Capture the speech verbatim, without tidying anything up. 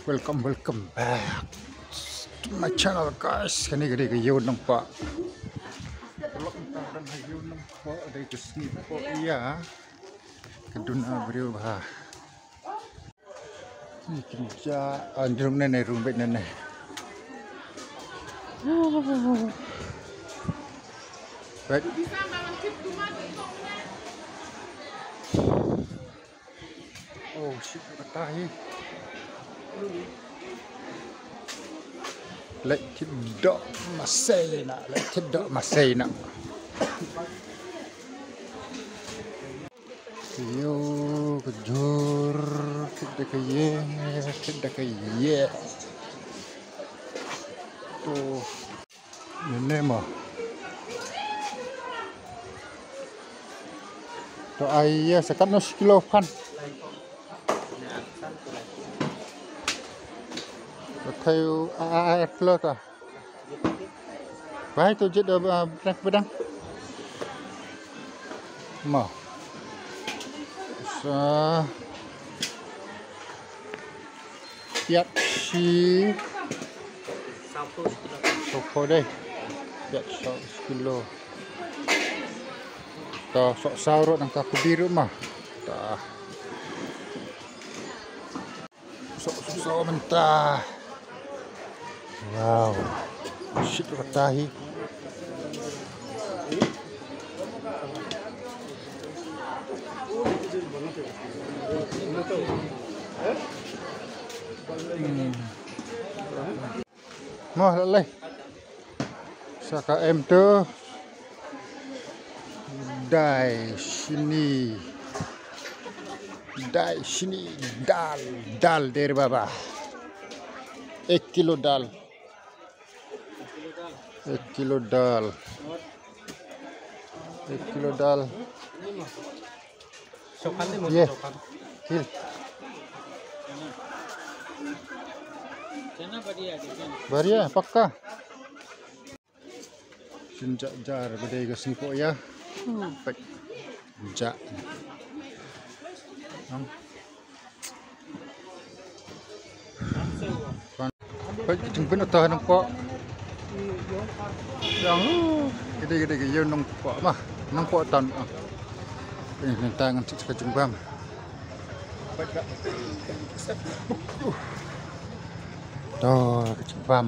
Welcome, welcome back to my channel, guys. Kane ka dei ka Ïew Nongpoh. Vlog mynta ka dei ka Ïew Nongpoh, dei ka sngi Nongpoh ïa ka duna briew bha. Ni kin ja, ah, rung ne ne, rung beit ne ne. Beit. Oh, shit, kata hi. Leit thit doh masei na, leit thit doh masei na. Ka ïew, ka jhur, thit da ka ïew, thit da ka ïew. To. Nene mo. To ai ya, sa katno shi kilo phan. To thei u, a, a, a, kilo ta. Bai to jit, a, a, bdang, bdang. Mo. Sa. Piat shi. Sawphew dei. Piat saw shi kilo. To, sok saw ruh nangta kubi ruh ma. To. Sok, sok saw mynta. Wow. Shit, kata hi. Hmm. Mo, la lei. Sa ka em tu. Dai shini. Dai shini. Dal. Dal deri baba. Ek kilo dal. Ek kilo dal. Ek kilo dal. Ye. Hil. Baria, pakka. Shin ja jar ba dei ka sngi poh ïa. Hmm, pek. Ja. Nang. Pek jingbam uta Nongpoh. Yang, gede, gede, gede, ïa Nongpoh mah. Nongpoh tan. Ah. Ini nang tangan cik ka jingbam. Pek. To, ka jingbam.